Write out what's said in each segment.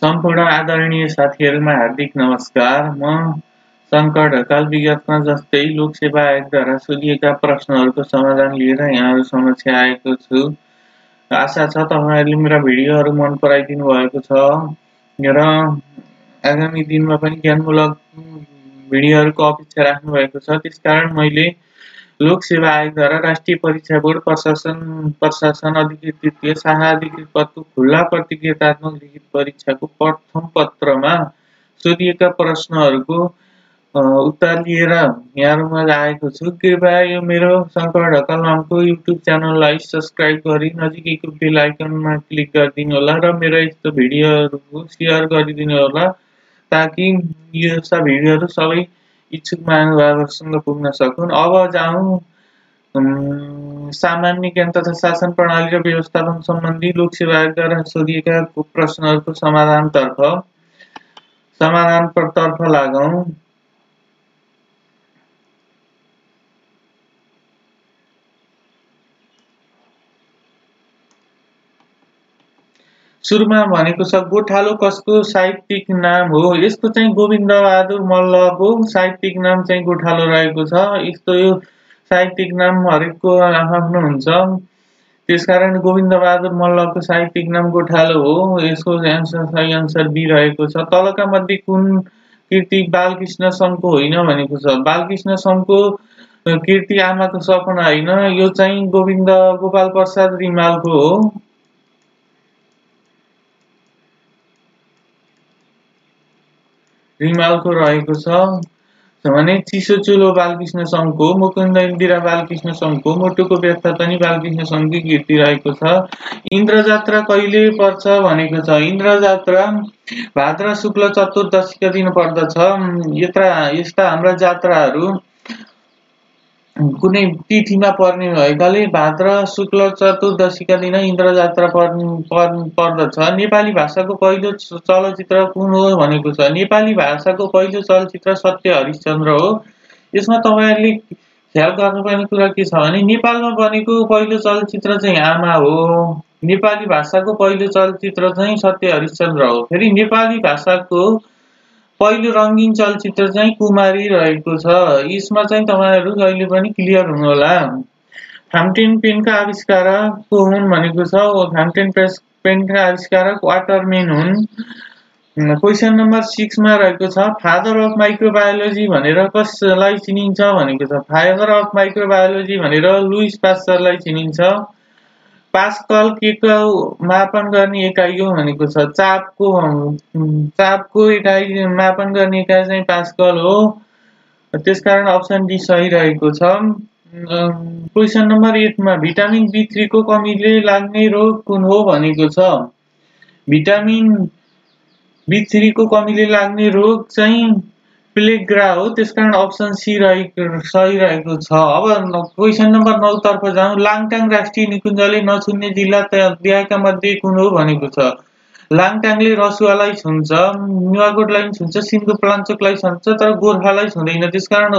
सम्पूर्ण आदरणीय साथीहरुमा हार्दिक नमस्कार। म शंकर ढकाल विगतमा जस्तै लोकसेवा आयोगद्वारा सोधिएका प्रश्नहरूको समाधान लिएर यहाँहरु समक्ष आएको छु। आशा छ तपाईहरुले मेरा भिडियोहरु मन पराइदिनु भएको छ र आगामी दिनमा पनि ज्ञानमूलक भिडियोहरुको अपेक्षा राख्नु भएको छ। त्यसकारण मैले लोकसेवा आयोगद्वारा राष्ट्रिय परीक्षा बोर्ड प्रशासन अधिकृत तृतीय शाखा अधिकृत पदको खुल्ला प्रतियोगितात्मक लिखित परीक्षाको प्रथम पत्रमा सोधिएका प्रश्नहरूको उत्तर लिएर यहाँहरुमा आएको छु। कृपया यो मेरो शंकर ढकाल नामको युट्युब च्यानललाई सब्स्क्राइब गरी नजिकैको बेल आइकनमा क्लिक गरिदिनु होला र मेरो यस्तो भिडियोहरुको शेयर गरिदिनु होला ताकि यस्ता भिडियोहरु सबै इच्छुक महानुभावहरुसँग पुग्न सकुन्। अब जाउँ सामान्य ज्ञान तथा शासन प्रणाली र व्यवस्थापन सम्बन्धी लोकसेवा आयोगद्वारा सोधिएका प्रश्नहरूको समाधानतर्फ लागौं। सुरुमा भनेको छ गोठालो कसको साहित्यिक नाम हो? यसको चाहिँ गोविन्दबहादुर मल्लको साहित्यिक नाम चाहिँ गोठालो रहेको छ। यस्तो यो साहित्यिक नाम हरेकको आफ्नो हुन्छ। त्यसकारण गोविन्दबहादुर मल्लको साहित्यिक नाम गोठालो हो। यसको सही आन्सर बी रहेको छ। तलका मध्ये कुन कृति बालकृष्ण समको होइन भनेको छ? बालकृष्ण समको कृति आमाको सपना होइन, यो चाहिँ गोपाल प्रसाद रिमालको हो। रिमालको रहेको छ भने चिसो चुलो बालकृष्ण समको, मुकुन्द इन्दिरा बालकृष्ण समको, मुटुको व्यथातनी बालकृष्ण समको कृति रहेको छ। इन्द्रजात्रा कहिले पर्छ भनेको छ? इन्द्रजात्रा भाद्र शुक्ल चतुर्दशीका दिन पर्दछ। यस्ता हाम्रा जात्राहरू कुनै तिथिमा पर्ने भएकाले भाद्र शुक्ल चतुर्दशीका दिन इन्द्रजात्रा पर्दछ। नेपाली भाषाको पहिलो चलचित्र कुन हो भनेको छ? नेपाली भाषाको पहिलो चलचित्र सत्य हरिश्चन्द्र हो। यसमा तपाईहरुले ख्याल गर्नुपर्ने कुरा के छ भने नेपालमा बनेको पहिलो चलचित्र चाहिँ आमा हो। नेपाली भाषाको पहिलो चलचित्र चाहिँ सत्य हरिश्चन्द्र हो। फेरि नेपाली भाषाको पहिलो रंगीन चलचित्र चाहिँ कुमारी रहेको छ। यसमा चाहिँ तपाईहरु कहिले पनि क्लियर हुनु होला। फाउन्टेन पेनका आविष्कारक को हुन् भनेको छ? फाउन्टेन पेनका आविष्कारक वाटरमेन हुन्। क्वेशन नम्बर 6 मा रहेको छ फादर अफ माइक्रोबायोलोजी भनेर कसलाई चिनिन्छ भनेको छ? फादर अफ माइक्रोबायोलोजी भनेर लुइस पास्चरलाई चिनिन्छ। पास्कल के को मापन गर्ने एकाइ हो भनेको छ? चापको एकाइ मापन गर्ने एकाइ चाहिँ पास्कल हो। त्यसकारण अप्सन डी सही रहेको छ। क्वेशन नम्बर 8 मा भिटामिन बी3 को कमीले लाग्ने रोग कुन हो भनेको छ? भिटामिन बी3 को कमीले लाग्ने रोग चाहिँ प्लेग्रा हो। त्यसकारण अप्सन सी सही रहेको छ। अब क्वेशन नम्बर 9 तर्फ जाउँ। लाङटाङ राष्ट्रिय निकुञ्जले नछुन्ने जिल्ला दिएका मध्ये कुन हो भनेको छ? लाङटाङले रसुवालाई छुन्छ, नुवाकोटलाई छुन्छ, सिन्धुप्लाञ्चोकलाई छुन्छ, तर गोर्खालाई छुँदैन। त्यसकारण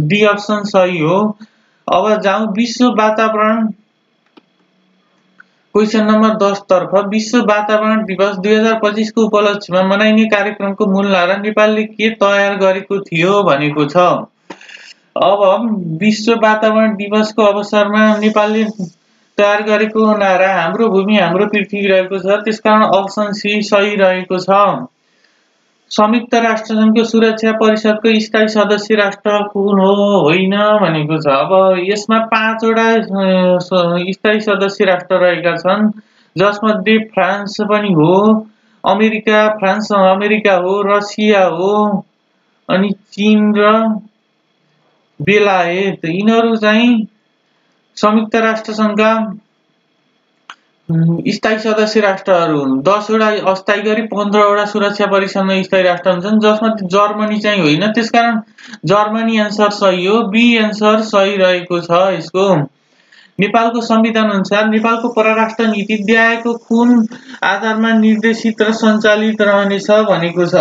डी अप्सन सही हो। अब जाउँ विश्व वातावरण क्वेशन नम्बर 10 तर्फ। विश्व वातावरण दिवस 2025 को उपलक्ष्यमा मनाइने कार्यक्रमको मूल नारा नेपालले के तयार गरेको थियो भनेको छ? अब विश्व वातावरण दिवसको अवसरमा नेपालले तयार गरेको नारा हाम्रो भूमि हाम्रो पृथ्वी रहेको छ। त्यसकारण अप्सन सी सही रहेको छ। संयुक्त राष्ट्र संघको सुरक्षा परिषदको स्थायी सदस्य राष्ट्र कुन हो होइन भनेको छ? अब यसमा 5 वटा स्थायी सदस्य राष्ट्र रहेका छन्, जसमध्ये फ्रान्स पनि हो, फ्रान्स अमेरिका हो, रसिया हो, अनि चीन र बेलायत। यिनीहरू चाहिँ संयुक्त राष्ट्र संघका स्थायी सदस्य राष्ट्रहरू हुन्। 10 वटा अस्थायी गरी 15 वटा सुरक्षा परिषदमा स्थायी राष्ट्र हुन्छन्, जसमध्ये जर्मनी चाहिँ होइन। त्यसकारण जर्मनी एन्सर सही हो। बी एन्सर सही रहेको छ यसको। नेपालको संविधान अनुसार नेपालको परराष्ट्र नीति देखाएको कुन आधारमा निर्देशित र सञ्चालित रहनेछ भनेको छ?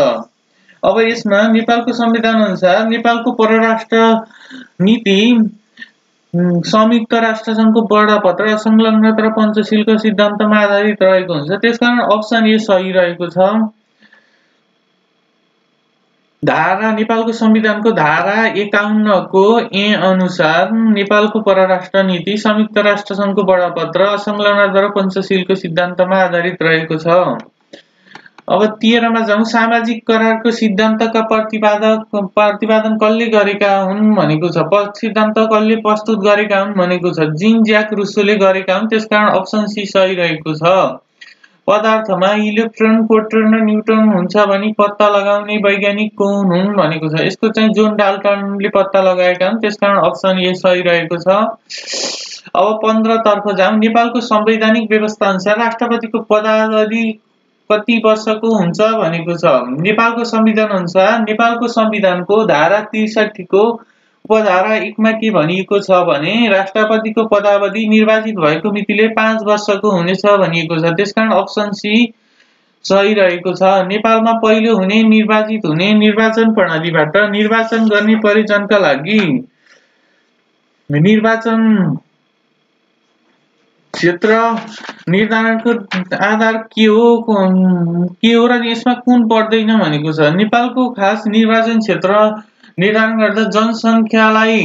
अब यसमा नेपालको संविधान अनुसार नेपालको परराष्ट्र नीति संयुक्त राष्ट्र संघको बडापत्र संलग्नता र पञ्चशीलको सिद्धान्तमा आधारित रहेको हुन्छ। त्यसकारण अप्सन ए सही रहेको छ। धारा नेपालको संविधानको धारा 51 को ए अनुसार नेपालको परराष्ट्र नीति संयुक्त राष्ट्र संघको बडापत्र संलग्नता र पञ्चशीलको सिद्धान्तमा आधारित रहेको छ। अब 13 मा जाउँ। सामाजिक करारको सिद्धान्तका प्रतिपादन कसले गरेका हुन् भनेको छ। सिद्धान्त कसले प्रस्तुत गरेका हुन् भनेको छ। जीन ज्याक रुसोले गरेका हुन्। त्यसकारण अप्सन सी सही रहेको छ। पदार्थमा इलेक्ट्रोन, प्रोटोन र न्युट्रोन हुन्छ भनी पत्ता लगाउने वैज्ञानिक कौन हुन् भनेको छ। यसको चाहिँ जोन डाल्टनले पत्ता लगाएका हुन्। त्यसकारण अप्सन ए सही रहेको छ। अब 15 तर्फ जाउँ। नेपालको संवैधानिक व्यवस्था अनुसार राष्ट्रपतिको पदावधि कति वर्षको हुन्छ भनेको छ। नेपालको संविधान अनुसार नेपालको संविधानको धारा 63 को उपधारा 1 मा के भनिएको छ भने राष्ट्रपतिको पदावधि निर्वाचित भएको मितिले 5 वर्षको हुनेछ भनिएको छ। त्यसकारण अप्सन सी सही रहेको छ। नेपालमा पहिलो हुने निर्वाचित हुने निर्वाचन प्रणालीबाट निर्वाचन गर्ने परिजनका लागि निर्वाचन क्षेत्र निर्धारणको आधार के हो र यसमा कुन पर्दैन भनेको छ। नेपालको खास निर्वाचन क्षेत्र निर्धारण गर्दा जनसङ्ख्यालाई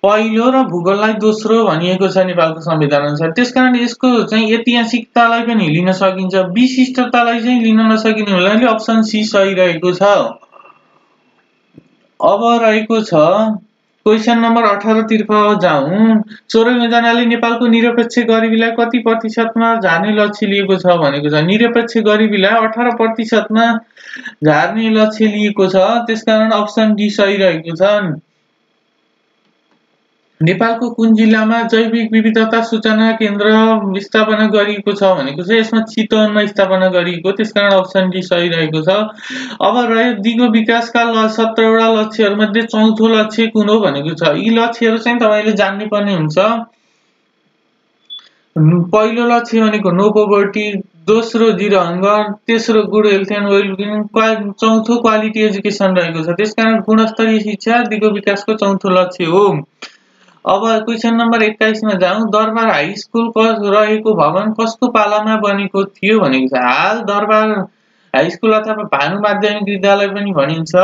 पहिलो र भूगोललाई दोस्रो भनिएको छ नेपालको संविधान अनुसार। त्यसकारण यसको चाहिँ ऐतिहासिकतालाई पनि लिन सकिन्छ, विशिष्टतालाई चाहिँ लिन नसकिने हुनाले अप्सन सी सही रहेको छ। अब रहेको छ क्वेशन नम्बर 18 तर्फ जाउँ। 16 योजनाले नेपालको निरपेक्ष गरिबीलाई कति प्रतिशतमा झार्ने लक्ष्य लिएको छ भनेको छ। निरपेक्ष गरिबीलाई 18% मा झार्ने लक्ष्य लिएको छ। त्यसकारण अप्सन डी सही रहेको छ। नेपालको कुन जिल्लामा जैविक विविधता सूचना केन्द्र स्थापना गरिएको छ भनेको छ। यसमा चितवनमा स्थापना गरिएको। त्यसकारण अप्सन डी सही रहेको छ। अब रह्यो दिगो विकासका 17 वटा लक्ष्यहरूमध्ये चौथो लक्ष्य कुन हो भनेको छ। यी लक्ष्यहरू चाहिँ तपाईले जान्नै पर्ने हुन्छ। पहिलो लक्ष्य भनेको नो पोभर्टी, दोस्रो जिरो हंगर, तेस्रो गुड हेल्थ एन्ड वेलबिङ, चौथो क्वालिटी एजुकेसन रहेको छ। त्यसकारण गुणस्तरीय शिक्षा दिगो विकासको चौथो लक्ष्य हो। अब क्वेशन नम्बर 21 मा जाउँ। दरबार हाई स्कुल रहेको भवन कसको पालामा बनेको थियो भनेको छ। हाल दरबार हाई स्कुल अथवा भानु माध्यमिक विद्यालय पनि भनिन्छ।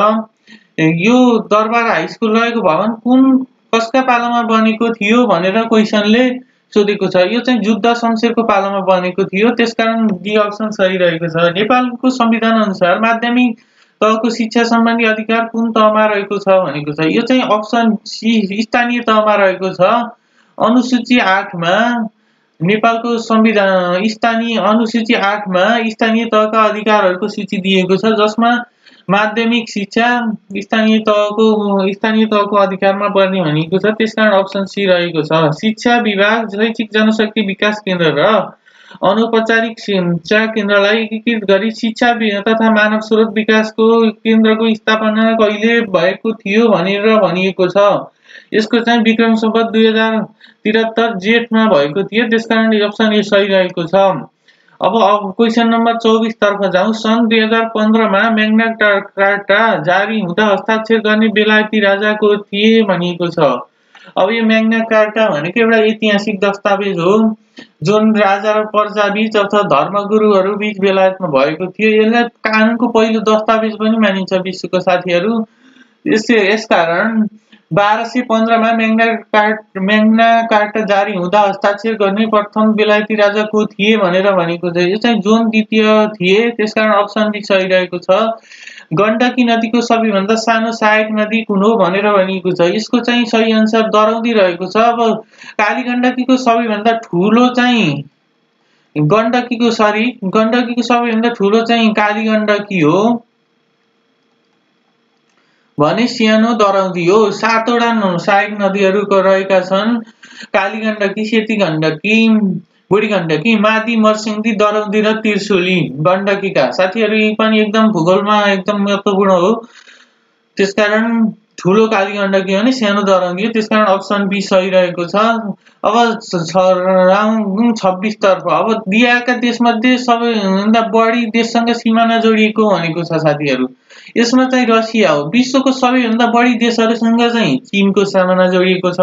यो दरबार हाई स्कुल रहेको भवन कसका पालामा बनेको थियो भनेर क्वेशनले सोधेको छ। यो चाहिँ जुद्ध शमशेरको पालामा बनेको थियो। त्यसकारण डी अप्सन सही रहेको छ। नेपालको संविधान अनुसार माध्यमिक तहको शिक्षा सम्बन्धी अधिकार कुन तहमा रहेको छ भनेको छ। यो चाहिँ अप्सन सी स्थानीय तहमा रहेको छ। अनुसूची 8 मा नेपालको संविधान स्थानीय अनुसूची 8 मा स्थानीय तहका अधिकारहरूको सूची दिएको छ, जसमा माध्यमिक शिक्षा स्थानीय तहको अधिकारमा पर्ने भनिएको छ। त्यसकारण अप्सन सी रहेको छ। शिक्षा विभाग, शैक्षिक जनशक्ति विकास केन्द्र र अनौपचारिक शिक्षा केन्द्रलाई एकीकृत गरी शिक्षा तथा मानव स्रोत विकासको केन्द्रको स्थापना कहिले भएको थियो भनेर भनिएको छ। यसको चाहिँ विक्रम सम्वत 2073 जेठमा भएको थियो। त्यसकारण अप्सन ए सही रहेको छ। अब क्वेशन नम्बर 24 तर्फ जाउँ। सन् 2015 मा मैग्ना कार्टा जारी हुँदा हस्ताक्षर गर्ने बेलायती राजाको थिए भनिएको छ। अब यो मैग्ना कार्टा भनेको एउटा ऐतिहासिक दस्तावेज हो, जुन राजा र प्रजा बीच अथवा धर्मगुरुहरू बीच बेलायतमा भएको थियो। यसलाई कानुनको पहिलो दस्तावेज पनि मानिन्छ विश्वको साथीहरू। यसकारण 1215 मा मैग्ना कार्टा जारी हुँदा हस्ताक्षर गर्ने प्रथम बेलायती राजा को थिए भनेर भनेको छ। यो चाहिँ जोन द्वितीय थिए। त्यसकारण अप्सन डी सही रहेको छ। गण्डकी नदीको सबैभन्दा सानो सहायक नदी कुन हो भनेर भनिएको छ। यसको चाहिँ सही आन्सर दरौदी रहेको छ। अब काली गण्डकीको सबैभन्दा ठूलो चाहिँ गण्डकीको सबैभन्दा ठूलो चाहिँ काली गण्डकी हो भने सानो दरौदी हो। 7 वटा सहायक नदीहरू रहेका छन्। काली गण्डकी, सेती गण्डकी, बुढी गण्डकी, मादी, मर्सिङ्दी, दरौदी र त्रिशुली गण्डकीका साथीहरू यी पनि एकदम भूगोलमा एकदम महत्त्वपूर्ण हो। त्यसकारण ठूलो काली गण्डकी भने सानो दरौदी हो। त्यसकारण अप्सन बी सही रहेको छ। अब राउन्ड 26 तर्फ। अब दिएका देशमध्ये सबैभन्दा बढी देशसँग सिमाना जोडिएको भनेको छ साथीहरू। यसमा चाहिँ रसिया हो। विश्वको सबैभन्दा बढी देशहरूसँग चाहिँ चीनको सिमाना जोडिएको छ,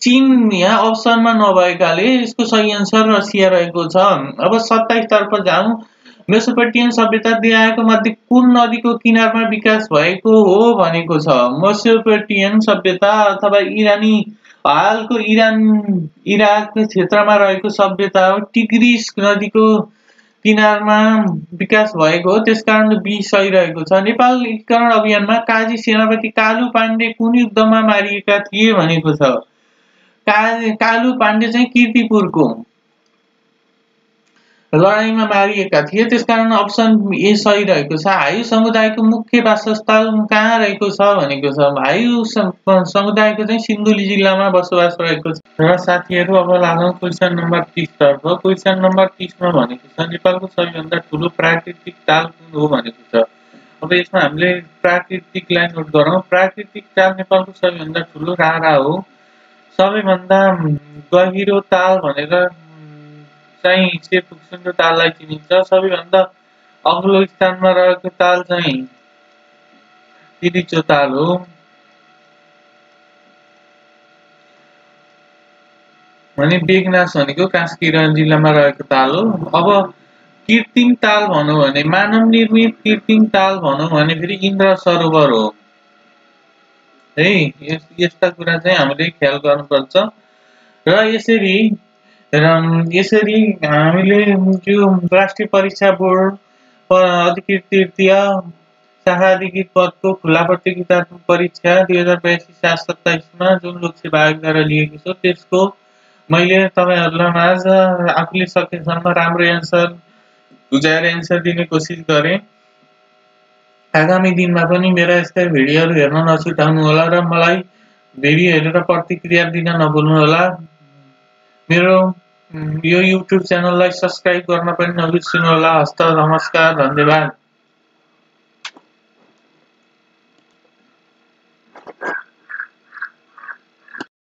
चीन यहाँ अप्सनमा नभएकाले यसको सही आन्सर रसिया रहेको छ। अब 27 तर्फ जाउँ। मेसोपोटामियन सभ्यता दिआएको मध्ये कुन नदीको किनारमा विकास भएको हो भनेको छ। मेसोपोटामियन सभ्यता अथवा इरानी हालको इराक क्षेत्रमा रहेको सभ्यता हो। टिग्रिस नदीको किनारमा विकास भएको हो, त्यसकारण बी सही रहेको छ। नेपाल एकीकरण अभियानमा काजी सेनापति कालु पाण्डे कुन युद्धमा मारिएका थिए भनेको छ। कालु पाण्डे चाहिँ कीर्तिपुरको लडाईँमा मारिएका थिए, त्यसकारण अप्सन ए सही रहेको छ। हायु समुदायको मुख्य वासस्थल कहाँ रहेको छ भनेको छ। हायु समुदायको चाहिँ सिन्धुली जिल्लामा बसोबास रहेको छ। र साथीहरू अब लागौँ क्वेसन नम्बर 30 तर्फ। क्वेसन नम्बर 30 मा भनेको छ नेपालको सबैभन्दा ठुलो प्राकृतिक ताल कुन हो भनेको छ। अब यसमा हामीले प्राकृतिकलाई नोट गरौँ। प्राकृतिक ताल नेपालको सबैभन्दा ठुलो रारा हो। सबैभन्दा गहिरो ताल भनेर चाहिँ सेतुक्सुन्डो ताललाई चिनिन्छ। सबैभन्दा अग्लो स्थानमा रहेको ताल चाहिँ तिरिचो ताल हो। भने बेगनास भनेको कास्की जिल्लामा रहेको ताल हो। अब कृत्रिम ताल भनौँ भने मानव निर्मित कृत्रिम ताल भनौँ भने फेरि इन्द्र सरोवर हो है। यस्ता कुरा चाहिँ हामीले ख्याल गर्नुपर्छ। र यसरी हामीले जो राष्ट्रिय परीक्षा बोर्ड अधिकृत तृतीय शाखा अधिकृत पदको खुला प्रतियोगितात्मक परीक्षा 2082-27 मा जुन लोकसेवा आयोगद्वारा लिएको छ त्यसको मैले तपाईहरुलाई माझ आफूले सकेसम्म राम्रो एन्सर बुझाएर एन्सर दिने कोसिस गरे। आगामी दिनमा पनि मेरा यस्तै भिडियोहरु हेर्न नछुटाउनु होला र मलाई भिडियो हेरेर प्रतिक्रिया दिन नभुल्नु होला। मेरो यो YouTube च्यानललाई सब्स्क्राइब गर्न पनि नबिर्सनु होला। हस्त नमस्कार, धन्यवाद।